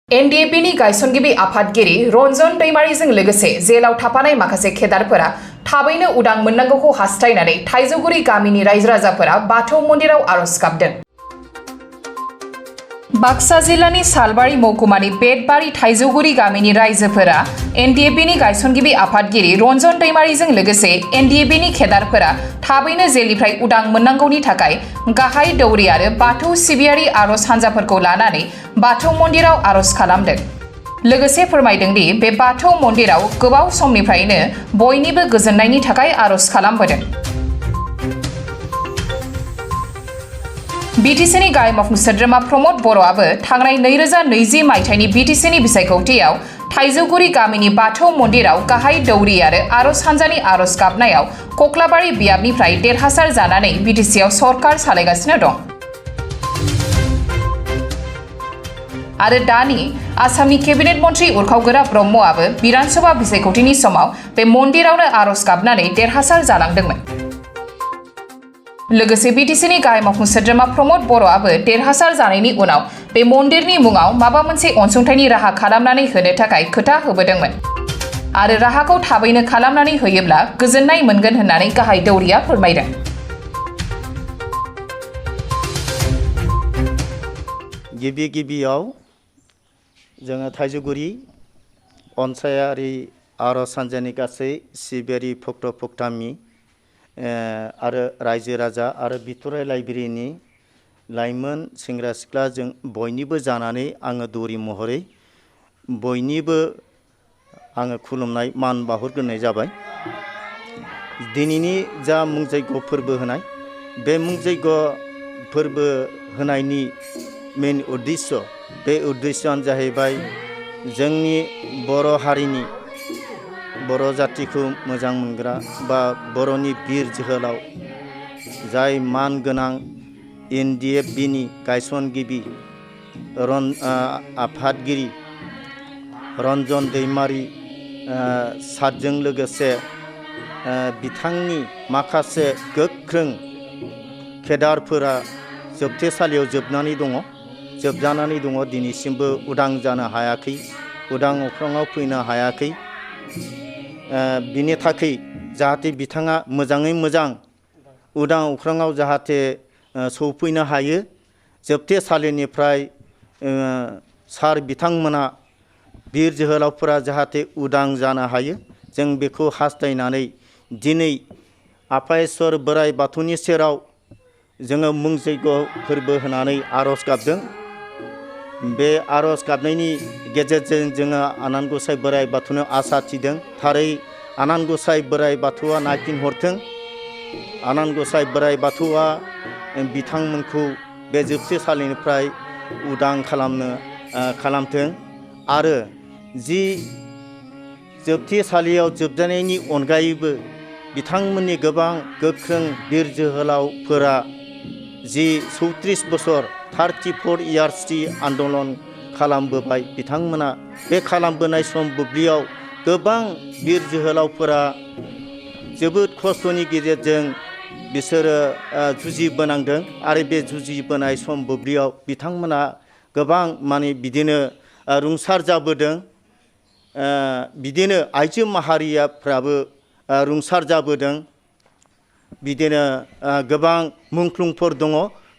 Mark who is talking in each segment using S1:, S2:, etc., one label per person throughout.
S1: एनडीएफबीनि गायसनगिरि आफादगिरि रन्जन दैमारिजों लोगोसे जेलाव थाफानाय माखासे केदारफोरा थाबैनो उदां मोननांगौखौ हास्थायनानै थाइजौगुरि गामिनि रायजो राजाफोरा बाथौ मन्दिराव आरज गाबदों। बाक्सा जिल्लानि सालबारि महकुमानि बेटबारि थाइजौगुरि गामिनि रायजोफोरा एनडीएफबीनि गायसनगिरि आफादगिरि रन्जन दैमारिजों लोगोसे एनडीएफबीनि केदारफोरा थाबैनो जेलनिफ्राय उदां मोननांगौनि थाखाय गाहाय दौरि आरो बाथौ सिबियारि आरज हानजाफोरखौ लानानै बाथौ मन्दिराव आरज खालामदों। लोगोसे फोरमायदों दि बे बाथौ मन्दिराव गोबाव समनिफ्रायनो बयनिबो गोजोननायनि थाखाय आरज खालामबोदों। बीटीसीनि गाहाय मावफुं सोद्रोमा प्रमद बर'आबो थांनाय 2020 मायथाइनि बीटीसीनि बिसायख'थियाव थाइजौगुरि गामिनि बाथौ मन्दिराव गाहाय दौरि आरो आरज हानजानि आरज गाबनायाव कक्लाबारि बियाबनिफ्राय देरहासार जानानै बीटीसीआव सरकार सालायगासिनो दं। आरो दानि आसामनि केबिनेट मन्त्रि उरखावगोरा ब्रह्मआबो विधानसभा बिसायख'थिनि समाव बे मन्दिरावनो आरज गाबनानै देरहासार जालांदोंमोन। लोगोसे बीटीसीनि गाहाय मावफुं सोद्रोमा प्रमद बर'आबो देरहासार जानायनि उनाव बे मन्दिरनि मुङाव माबा मोनसे अनसुंथाइनि राहा खालामनानै होनो थाखाय खोथा होबोदोंमोन आरो राहाखौ थाबैनो खालामनानै होयोब्ला गोजोननाय मोनगोन होननानै गाहाय दौरिया फोरमायदों।
S2: गिबियाव जोङो थाइजौगुरि अनसायारि आरज हानजानि गासै सिबियारि भक्त भक्तामि आरो रायजो राजा आरो बिथराइ लाइब्रेरिनि लाइमोन सेंग्रा सिख्ला जों बयनिबो जानानै आङो दौरि महरै बयनिबो आङो खुलुमनाय मान बावहरग्रोनाय जाबाय। दिनैनि जा मुं जैग' फोरबो होनाय बे मुं जैग' फोरबो होनायनि मेन उद्देश्य बे उद्देश्यआनो जाहैबाय जोंनि बर' हारिनि बर' जातिखौ मोजां मोनग्रा बा बर'नि बिर जोहोलाव जाय मान गोनां एनडीएफबीनि गायसनगिरि आफादगिरि रन्जन दैमारि सारजों लोगोसे बिथांनि माखासे गोख्रों केदारफोरा जोबथेसालियाव जोबजानानै दङ दिनैसिमबो उदां जानो हायाखै, उदां अख्राङाव फैनो हायाखै। बिनि थाखाय जाहाथे बिथाङा मोजाङै मोजां उदां अख्राङाव जाहाथे सौफैनो हायो, जोबथेसालिनिफ्राय सार बिथांमोना बिर जोहोलावफोरा जाहाथे उदां जानो हायो, जों बेखौ हास्थायनानै दिनै आफा इसोर बोराइ बाथौनि सेराव जोङो मुं जैग' फोरबो होनानै आरज गाबदों। बे आरज गाबनायनि गेजेरजों जोङो आनान गसाइ बोराइ बाथौनो आसा थिदों थारै आनान गसाइ बोराइ बाथौआ नायफिनहरथों, आनान गसाइ बोराइ बाथौआ बिथांमोनखौ बे जोबथेसालिनिफ्राय उदां खालामथों आरो जि जोबथेसालियाव जोबजानायनि अनगायैबो बिथांमोननि गोबां गोख्रों बिर जोहोलावफोरा जि 34 बोसोर 34 इयार्सनि आन्दलन खालामबोबाय, बिथांमोना बे खालामबोनाय सम बुब्लियाव गोबां बिर जोहोलावफोरा जोबोद खस्थ'नि गेजेरजों बिसोरो जुजिबोनांदों आरो बे जुजिबोनाय सम बुब्लियाव बिथांमोना गोबां बिदिनो रुंसार जाबोदों। बिदिनो आइजो माहारियाफ्राबो रुंसार जाबोदों। बिदिनो गोबां मुंख्लंफोर दङ।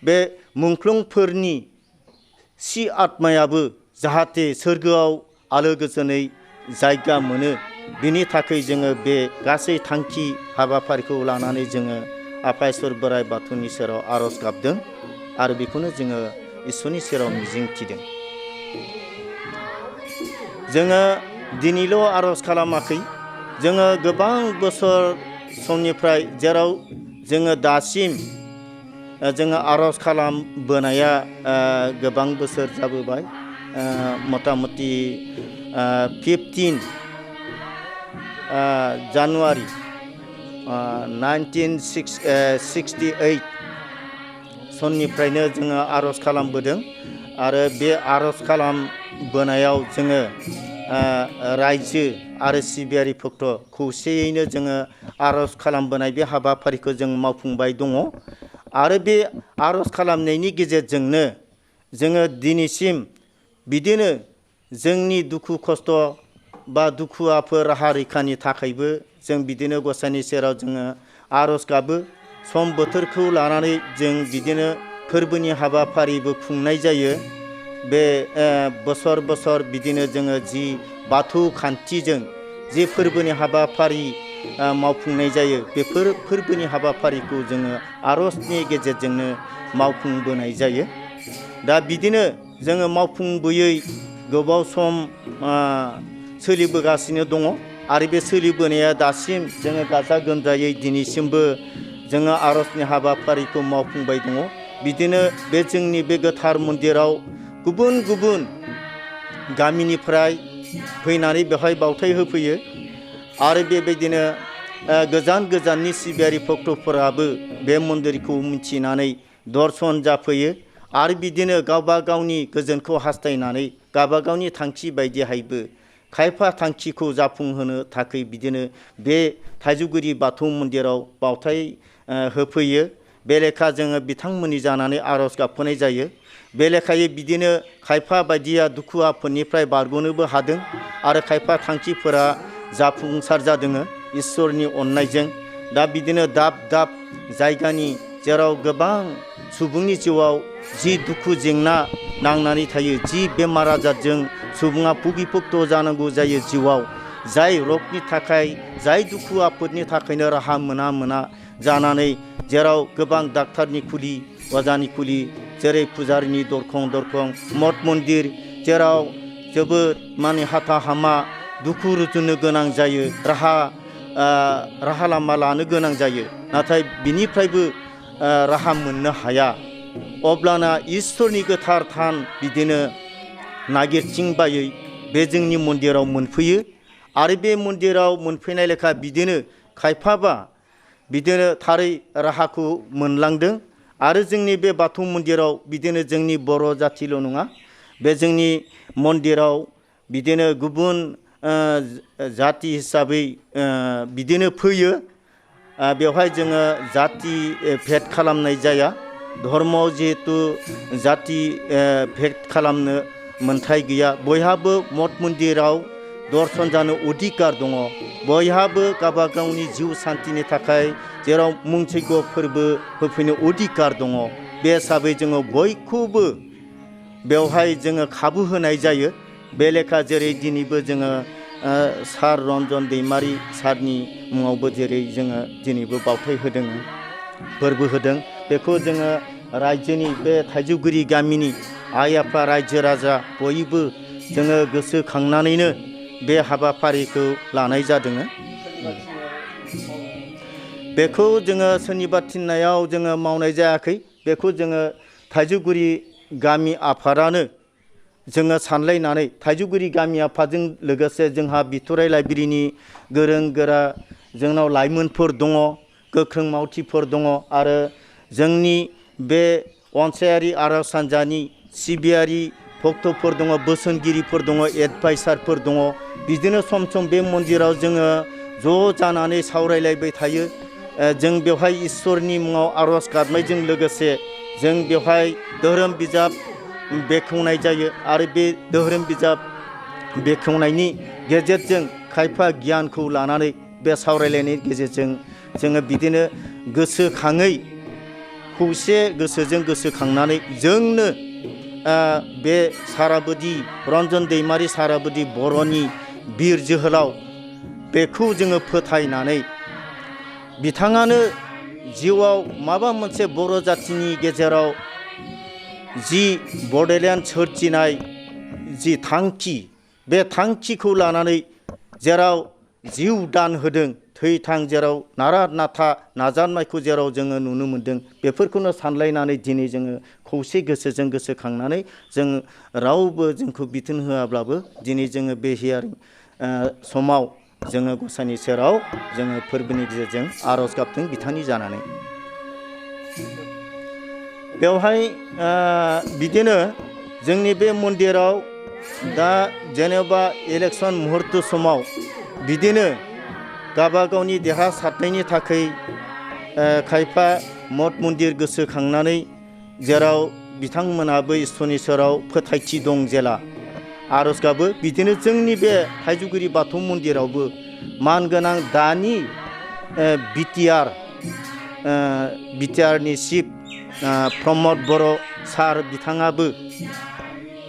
S2: बे मुंख्लंफोरनि सि आत्मायाबो जाहाथे सोरगोआव आलो गोजोनै जायगा मोनो, बिनि थाखाय जोङो बे गासै थांखि हाबाफारिखौ लानानै जोङो आफा इसोर बोराइ बाथौनि सेराव आरज गाबदों आरो बेखौनो जोङो इसोरनि सेराव मिजिं थिदों। जोङो दिनैल' आरज खालामाखै, जोङो गोबां बोसोर समनिफ्राय जेराव जोङो दासिम जोङो आरज खालामबोनाया गोबां बोसोर जाबोबाय। मथा मथि 15 जानुवारि 1968 सननिफ्रायनो जोङो आरज खालामबोदों आरो बे आरज खालामबोनायाव जोङो रायजो आरो सिबियारि भक्त खौसेयैनो जोङो आरज खालामबोनाय बे हाबाफारिखौ जों मावफुंबाय दङ आरो बे आरज खालामनायनि गेजेरजोंनो जोङो दिनैसिम बिदिनो जोंनि दुखु खस्थ' बा दुखुआफोर राहा रैखानि थाखायबो जों बिदिनो गसाइनि सेराव जोङो आर'ज गाबो सम बोथोरखौ लानानै जों बिदिनो फोरबोनि हाबाफारिबो खुंनाय जायो बे बोसोर बोसोर बिदिनो जोङो जि बाथौ खान्थिजों जि फोरबोनि हाबाफारि मावफुंनाय जायो बेफोर फोरबोनि हाबाफारिखौ जोङो आर'जनि गेजेरजोंनो मावफुंबोनाय जायो दा बिदिनो जोङो मावफुंबोयै गोबाव सम सोलिबोगासिनो दङ आरो बे सोलिबोनाया दासिम जोङो गाजा गोमजायै दिनैसिमबो जोङो आर'जनि हाबाफारिखौ मावफुंबाय दङ बिदिनो बे जोंनि बे गोथार मन्दिराव गुबुन गुबुन गामिनिफ्राय फैनानै बेवहाय बावथाय होफैयो आरो बेबायदिनो गोजान गोजाननि सिबियारि भक्तफोराबो बे मन्दिरखौ मिथिनानै दर्शन जाफैयो आरो बिदिनो गावबा गावनि गोजोनखौ हास्थायनानै गावबा गावनि थांखि बायदिहायबो खायफा थांखिखौ जाफुंहोनो थाखाय बिदिनो बे थाइजौगुरि बाथौ मन्दिराव बावथाय होफैयो बे लेखा जोङो बिथांमोननि जानानै आर'ज गाबफैनाय जायो बे लेखायै बिदिनो खायफा बायदिया दुखु आफोदनिफ्राय बारग'नोबो हादों आरो खायफा थांखिफोरा जाफुंसार जादों इसोरनि अननायजों दा बिदिनो दाब दाब जायगानि जेराव गोबां सुबुंनि जिउआव जि दुखु जेंना नांनानै थायो जि बेमार आजारजों सुबुङा भुगिभक्त जानांगौ जायो जिउआव जाय रगनि थाखाय जाय दुखु आफोदनि थाखायनो राहा मोना जानानै जेराव गोबां डाक्टारनि खुलि अजानि खुलि जेरै फुजारिनि दरखं मठ मन्दिर जेराव जोबोद माने हाथा हामा दुखु रुजुनो गोनां जायो राहा लामा लानो गोनां जायो नाथाय बिनिफ्रायबो राहा मोननो हाया अब्लाना इसोरनि गोथार थान बिदिनो नागिरथिंबायै बे जोंनि मन्दिराव मोनफैयो आरो बे मन्दिराव मोनफैनाय लेखा बिदिनो खायफाबा बिदिनो थारै राहाखौ मोनलांदों आरो जोंनि बे बाथौ मन्दिराव बिदिनो जोंनि बर' जाथिल' नङा बे जोंनि मन्दिराव बिदिनो गुबुन जाति हिसाबै बिदिनो फैयो बेवहाय जोङो जाति भेद खालामनाय जाया धर्मआव जिहेतु जाति भेद खालामनो मोन्थाय गैया बयहाबो मठ मन्दिराव दर्शन जानो अधिकार दङ बयहाबो गावबा गावनि जिउ सान्थिनि थाखाय जेराव मुंसैग फोरबो होफैनो अधिकार दङ बे हिसाबै जोङो बयखौबो बेवहाय जोङो खाबु होनाय जायो बे लेखा जेरै दिनैबो जोङो सार रन्जन दैमारि सारनि मुङावबो जेरै जोङो दिनैबो बावथाय होदों फोरबो होदों बेखौ जोङो रायजोनि बे थाइजौगुरि गामिनि आइ आफा रायजो राजा बयबो जोङो गोसोखांनानैनो बे हाबाफारिखौ लानाय जादों बेखौ जोङो सोरनिबा थिननायाव जोङो मावनाय जायाखै बेखौ जोङो थाइजौगुरि गामि आफादानो जोङो सानलायनानै थाइजौगुरि गामि आफादजों लोगोसे जोंहा बिथराइ लाइब्रेरिनि गोरों गोरा जोंनाव लाइमोनफोर दङ गोख्रों मावथिफोर दङ आरो जोंनि बे अनसायारि आर'ज हान्जानि सिबियारि भक्तफोर दङ बोसोनगिरिफोर दङ एडभाइसारफोर दङ बिदिनो सम सम बे मन्दिराव जोङो ज' जानानै सावरायलायबाय थायो जों बेवहाय इसोरनि मुङाव आर'ज गाबनायजों लोगोसे जों बेवहाय धोरोम बिजाब बेखेवनाय जायो आरो बे धोरोम बिजाब बेखेवनायनि गेजेरजों खायफा गियानखौ लानानै बे सावरायलायनायनि गेजेरजों जोङो बिदिनो गोसोखाङै खौसे गोसोजों गोसोखांनानै जोंनो बे साराबोदि रन्जन दैमारि साराबोदि बर'नि बिर जोहोलाव बेखौ जोङो फोथायनानै बिथाङानो जिउआव माबा मोनसे बर' जाथिनि गेजेराव जि बड'लेण्ड सोरजिनाय जि थांखि बे थांखिखौ लानानै जेराव जिउ दान होदों थैथां जेराव नारा नाथा नाजानायखौ जेराव जोङो नुनो मोन्दों बेफोरखौनो सानलायनानै दिनै जोङो खौसे गोसोजों गोसोखांनानै जों रावबो जोंखौ बिथोन होआब्लाबो दिनै जोङो बे हियारिं समाव जोङो गसाइनि सेराव जोङो फोरबोनि गेजेरजों आर'ज गाबदों बिथांनि जानानै बेवहाय बिदिनो जोंनि बे मन्दिराव दा जेनेबा इलेक्सन मुहुर्त समाव बिदिनो गावबा गावनि देरहासारनायनि थाखाय खायफा मठ मन्दिर गोसोखांनानै जेराव बिथांमोनाबो इसोरनि सेराव फोथायथि दं जेला आर'ज गाबो बिदिनो जोंनि बे थाइजौगुरि बाथौ मन्दिरावबो मानगोनां दानि बिटिआरनि चिफ प्रमद बर' सार बिथाङाबो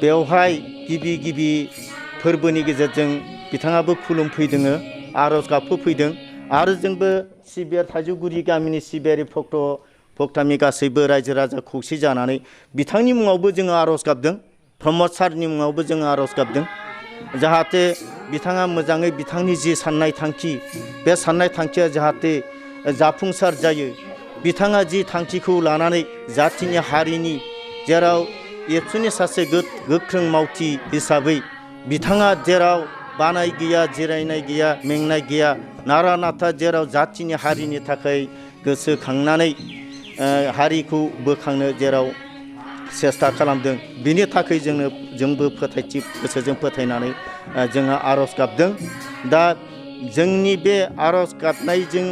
S2: बेवहाय गिबि फोरबोनि गेजेरजों बिथाङाबो खुलुमफैदों आर'ज गाबफैदों आरो जोंबो सिबियार थाइजौगुरि गामिनि सिबियारि भक्तामि गासैबो रायजो राजा खौसे जानानै बिथांनि मुङावबो जोङो आर'ज गाबदों प्रमद सारनि मुङावबो जोङो आर'ज गाबदों जाहाथे बिथाङा मोजाङै बिथांनि जि साननाय थांखि बे साननाय थांखिया जाहाथे जाफुंसार जायो बिथाङा जि थांखिखौ लानानै जाथिनि हारिनि जेराव एबसुनि सासे गोख्रों मावथि हिसाबै बिथाङा जेराव बानाय गैया जिरायनाय गैया मेंनाय गैया नारा नाथा जेराव जाथिनि हारिनि थाखाय गोसोखांनानै हारिखौ बोखांनो जेराव सेस्था खालामदों बिनि थाखाय जोंबो फोथायथि गोसोजों फोथायनानै जोङो आर'ज गाबदों दा जोंनि बे आर'ज गाबनायजों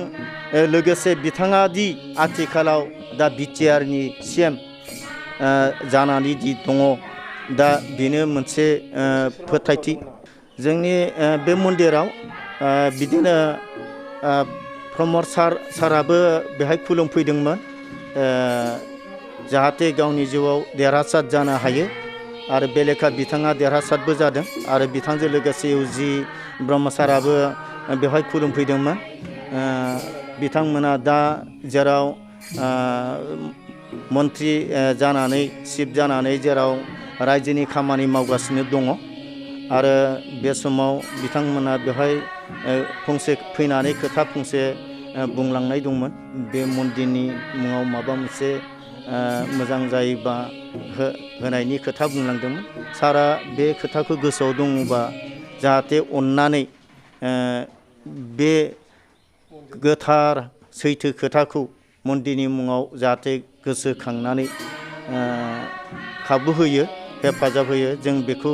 S2: लोगोसे बिथाङा दि आथिखालाव दा बिटिआरनि CM जानानै दि दङ दा बेनो मोनसे फोथायथि जोंनि बे मन्दिराव बिदिनो प्रमद साराबो बेहाय खुलुमफैदोंमोन जाहाथे गावनि जिउआव देरहासार जानो हायो आरो बे लेखा बिथाङा देरहासारबो जादों आरो बिथांजों लोगोसे जि ब्रह्म साराबो बेवहाय खुलुमफैदोंमोन बिथांमोना दा जेराव मन्त्रि जानानै चिफ जानानै जेराव रायजोनि खामानि मावगासिनो दङ आरो बे समाव बिथांमोना बेवहाय फंसे फैनानै खोथा फंसे बुंलांनाय दंमोन बे मन्दिरनि मुङाव माबा मोनसे मोजां जायोबा होनायनि खोथा बुंलांदोंमोन सारा बे खोथाखौ गोसोआव दङबा जाहाथे अननानै बे गोथार सैथो खोथाखौ मन्दिरनि मुङाव जाहाथे गोसोखांनानै खाबु होयो हेफाजाब होयो जों बेखौ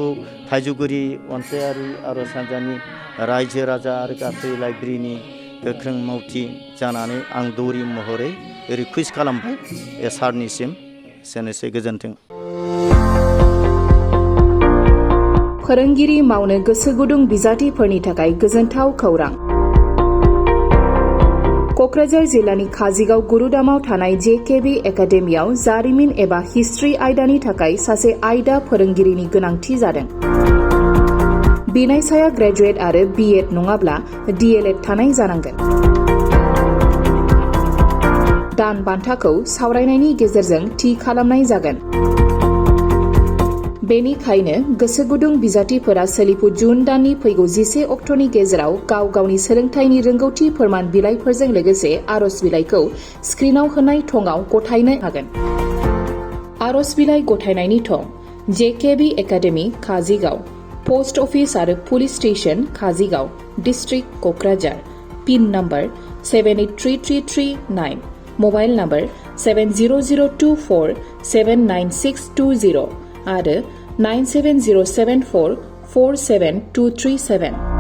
S2: थाइजौगुरि अन्थाइयारि आर'ज हान्जानि रायजो राजा आरो गासै लाइब्रेरिनि गोख्रों मावथि जानानै आं दौरि महरै रिकुवेस्ट खालामबाय सारनिसिम एसेनोसै गोजोन्थों।
S1: फोरोंगिरि मावनो गोसो गुदुं बिजाथिफोरनि थाखाय गोजोनथाव खौरां। क'क्राझार जिल्लानि काजिगाव गुरुदामाव थानाय JKB एकाडेमियाव जारिमिन एबा हिस्ट्रि आयदानि थाखाय सासे आयदा फोरोंगिरिनि गोनांथि जादों। बिनायसाया ग्रेजुवेट आरो BEd नङाब्ला DLEd थानाय जानांगोन। दान बान्थाखौ सावरायनायनि गेजेरजों थि खालामनाय जागोन। बेनिखायनो गोसो गुदुं बिजाथिफोरा सोलिफु जुन दाननि फैगौ 11 अक्ट'नि गेजेराव गाव गावनि सोलोंथाइनि रोंगौथि फोरमान बिलाइफोरजों लोगोसे आर'ज बिलाइखौ स्क्रिनाव होनाय थंआव गथायनो हागोन। आर'ज बिलाइ गथायनायनि थं JKB academy Kajigaon post office आरो police station Kajigaon district Kokrajhar pin number 783339 mobile number 7002479620 आरो 9707447237